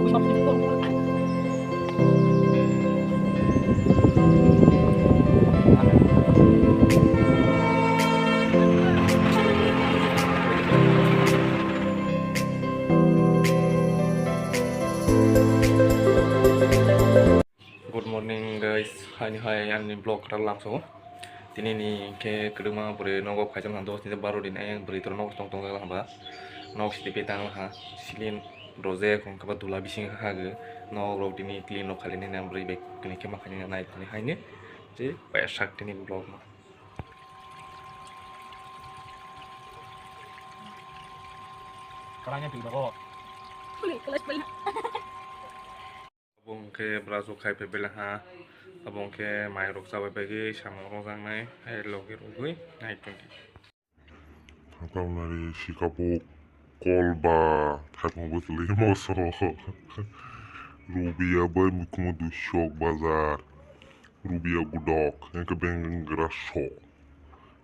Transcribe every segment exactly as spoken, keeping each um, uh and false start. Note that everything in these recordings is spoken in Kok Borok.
Good morning guys, haini hai ani vlog kwtal lamsao. Tini ni khe kwdwma bwrwi nogo phaijak na dos ni baro din ayang bwrwi toro nogo tong tong jak hwnba. Nok sidi pe tang ha silin rojek hwnkhe ba dula bising ha gw nok rok tini clean rok khali nai nang bwrwi bai tini khe ma khaini nai tini haini je paisa tini vlog ma. Kalanya twi nogo. Abo hwnkhe brush rok khai phai beleng ha. Abo hwnkhe mai rok chabai bagwi samung rwjaknai, hai logi rwgwi nai tongdi. Thaklak nari sika bo kol ba thaipung bo chwlwi moso. Rubiya bai mukhumu dusok bazar. Rubiya gudok, hwnkhe bengra so.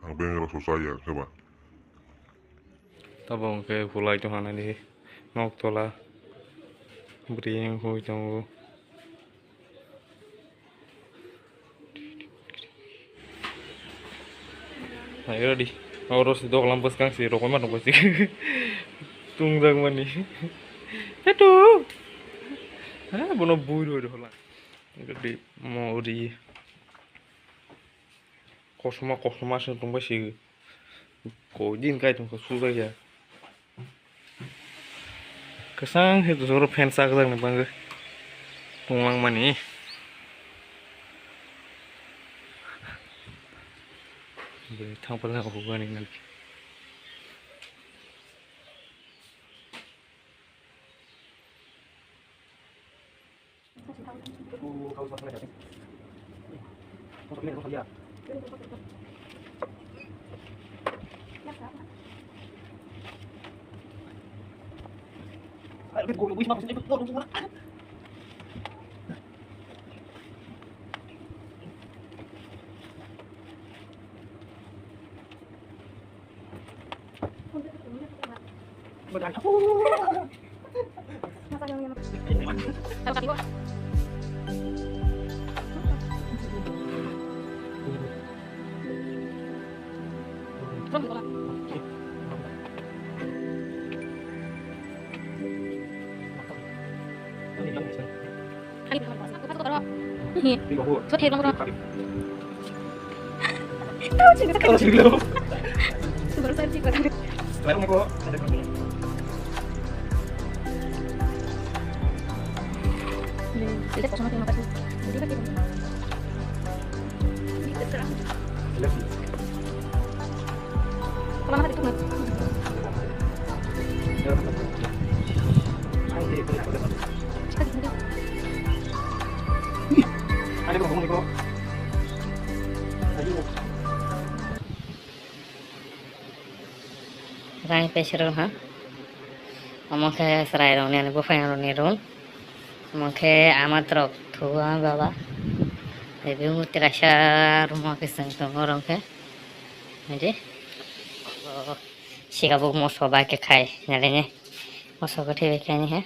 Ang bengra so chaya hwnkhe ba. Tabok hwnkhe hulai tongkha naidi nok tola bwrwi wng hui tongo. Hai ready. Oro se doglam bwskang se rokoi ma tongkha se. Tungjak mani. Hetu. Ha bono bui roi hola. Gadi mo ri. Kosom kosom se tongbai se. Koi din kai tongkha sujak ya. Kwchang khe jora fan chakjak ni bagwi tonglang mani. Bwrwi thang pala hukani nang. Rang pesero ha. Omo khe chwrai rokni ani buphang rokni room. Omo khe ama trok thugo ang baba. Ebi murti kaisa room o khe chwng tongo oro khe. Nai di. O, siga bo moso bai khe khai nai le ne. Moso khe thwi bai khai ni he.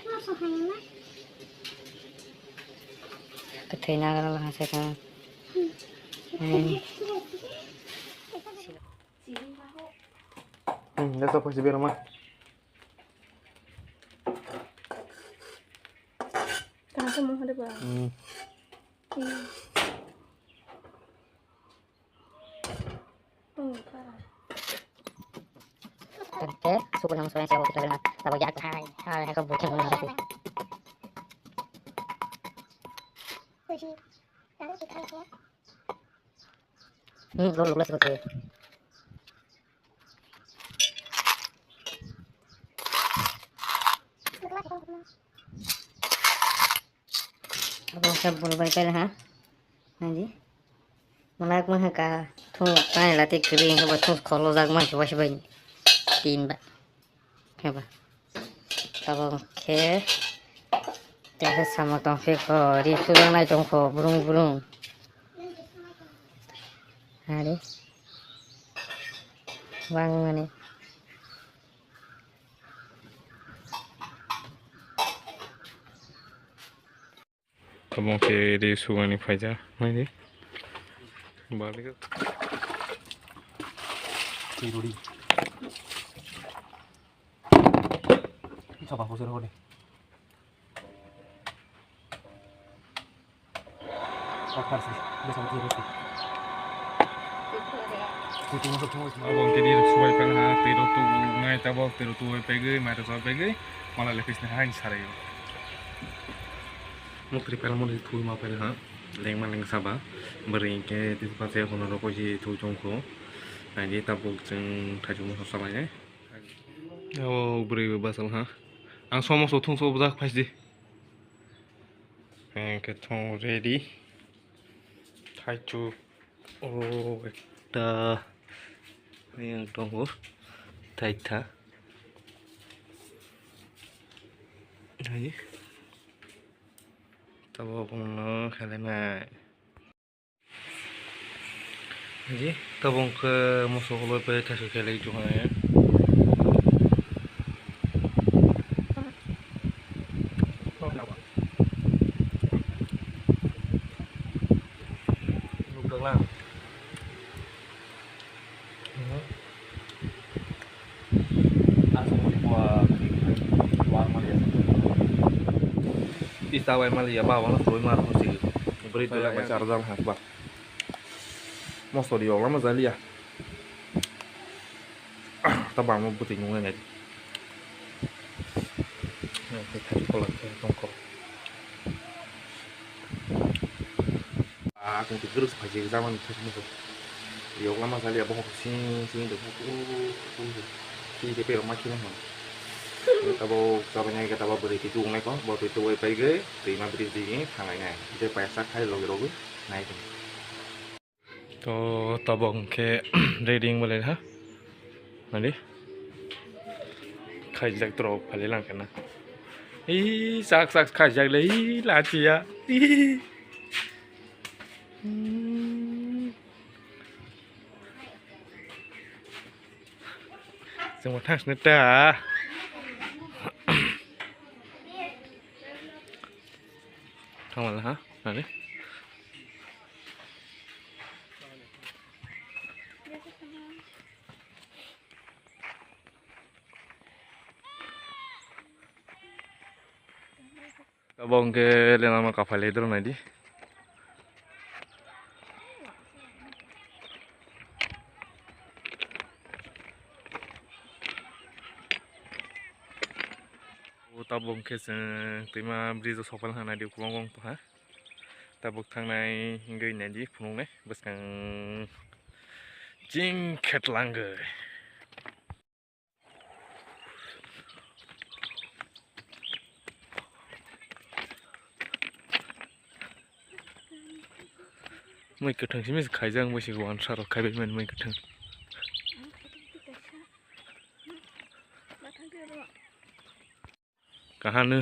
Kwthwi nagra la ha se kha. Hmm. Hmm, ya to pasi berama. Tang sa mo hade ba. Hmm. Hmm. Hmm, ka. Tante, suku nang suai sa kita na. Tabo ya hai, hai, hai, ka bukhe mo na. Kusi. Tang si khai ya. Hmm, lor lor lor. Abo khe bul bai khe ha. Nai di. Malak ma ha ka thung tai la te kri ha ba thung kholo jak ma se wasi bai. Tin ba. Heba. Tabok khe, tei khe samo tong khe kho, ri sujaknai tong kho, brung brung. Hari. Bang mani. Tabuk khe ri sugani phaijak naidi. Balik. Twi rwdi. Sapa hosor hone. Sokar si, besok twi rwdi. Kutung masuk tunggu. Abo khe ri subai pang ha, twi rok tu ngai tabuk, twi rok tu bai pegwi, mai rok bai pegwi, mala le pisne ha, ini sarai. Mukri pela mori thui ma pela ha, lengma lengsa ba, bwrwi hinkhe tisa pache hono rok poisi thui chongkho, naidi tabuk chwng thaichuk masa salainai. O bwrwi bo bachal ha, ang somoso thungso bwjak phaisdi, hinkhe thung ready, thaichuk. O ekta yang tongo, taitha. Hai. Tabuk no khelai nai. Ji, tabuk khe moso koloi pai thaichuk khelai tong hai. Nukjaklang. Isa wai maliya ba wano soi mar hosi. Beri dole ba char jang hak ba. Mosto di wala ma jaliya. Ta bangma bwtwi nungnai nai. Nang khe thani kolak khe tongkho. Ah, kung tu gerus phaji zaman thani ko. Yok lama sali abo sing sing de ko ko. Ki de pero ma kini ho. Tabo sabanya ke tabo beri titu nai ko, bo titu wai pai ge, twi ma beri di thangai nai. Je paisa khai loge rogo nai. To tabuk hwnkhe ready wng belai ha. Nadi. Khaijak torok phali lang khe na. Ii, sak sak khaijak le, ii, lachiya. Ii. Hmm. Chwng bo thangsni ta. Thangmala ha, nadi. Abo hwnkhe lenama kaphal lidro naidi. O tabuk hwnkhe chwng twima bridge o sokphaina naidi ukulok wng tongkha. Tabuk thangnai hwnkhe naidi phunuknai bwskang ching khetlangwi. Mui kwthwng simi khaijak, mui se wansa rok khaibai mani mui kwthwng. Kahano.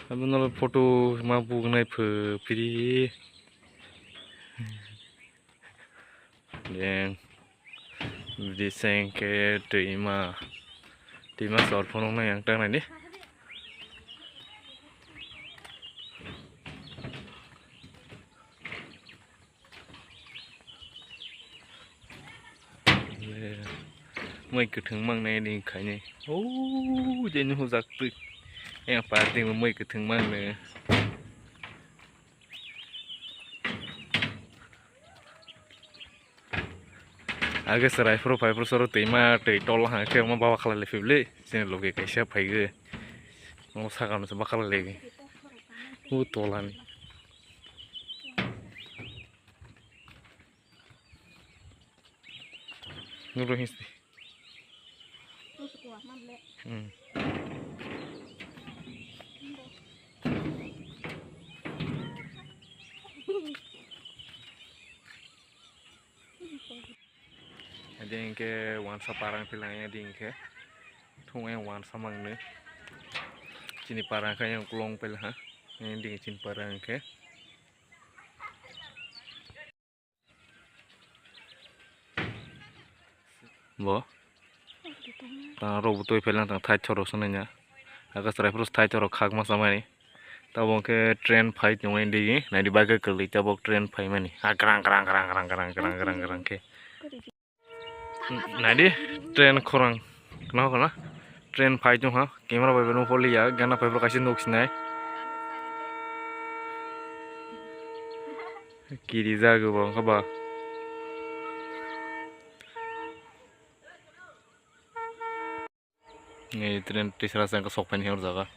Abo no photo ma buknai pho piri. Deng. Bising khe twima. Twima sor phunuknai ang tangnai di. Mui kwthwng mangnai ni khainai. O je ni hujak twi. Yang party mui kwthwng mangnai. Age chwrai phuru phai phuru soro twima twi tol ha khe omo baba khalai le phibli chini loge kaisa phaigo. Omo sakano se bakhalai legi. O tolani. Nuro hinsi. Hmm. Adi hingke wansa parang pilang ya di hingke thung yang wansa mangni chini parang khe yang kulong pel ha yang di chini parang khe. Bo. Tang rok bo twi phalang tang thai choro swnwi nya. Aga chwrai phuru thai choro khakma chamani. Tabok khe train phai tongmani digi, naidi bagwi kwlwi tabok train phaimani. Ha, krang, krang, krang khe. Naidi train khorang. Khna, khna. Train phai tongkha. Camera bai bo nukho liya, gana phai bo kaisa nuk sinai. Kiri jago bo wngkha ba. Ni train tisra se wngkha sok paini hwnjago.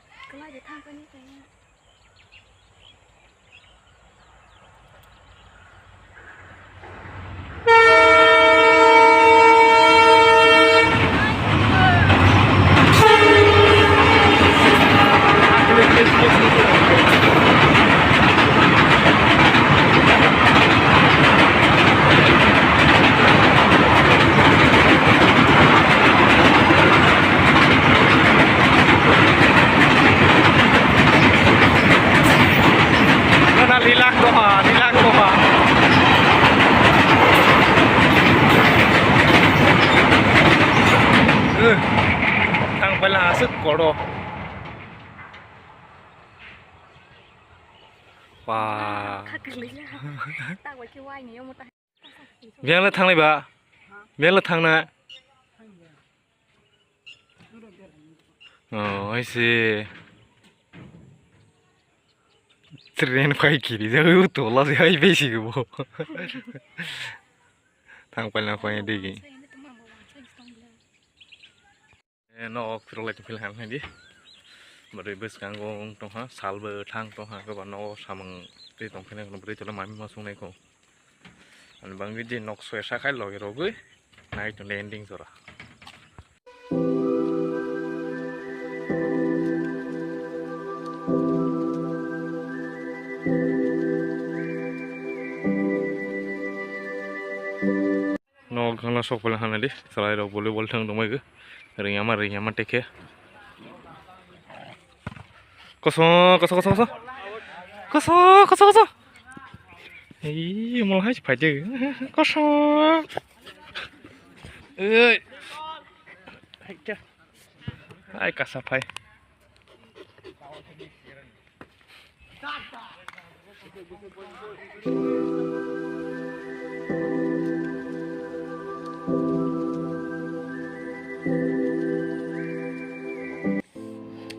Gana lilak doha, lilak doha. Eh, tang pala asuk koro. Wah. Biyang le thanglai ba? Biyang le thangna? Oh, I see. Train phai kiri jagwi tola se hai besi go. Thang pala phai digi. Eh, nok phirok lai tongphila kha di. Bwrwi bwskango wng tongkha, salbo thang tongkha, khe ba nogo samung twi tongphina khe bwrwi tole mami ma sungnaikho. Ani bangwi di nok soya sakhai logi rogwi nai tong ending jora. Nok thangna sok pala hana di, chwrai rok volleyball thang tongmai gwi. Ringya ma, ringya ma tekhe. Koso, koso, koso, koso. Koso, koso, koso. Ei, mol hai phai de. Koso. Ei. Hai kya? Ai kasa phai.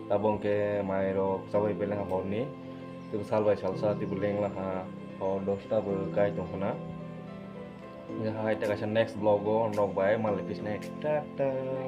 Tabok hwnkhe mairok chabai pele ha horni, tei salbai salsa tei lengla ha hor dosta bo kai tongkhna. Hai ta kaisa next vlog o nok bai malai pisnai. Tata.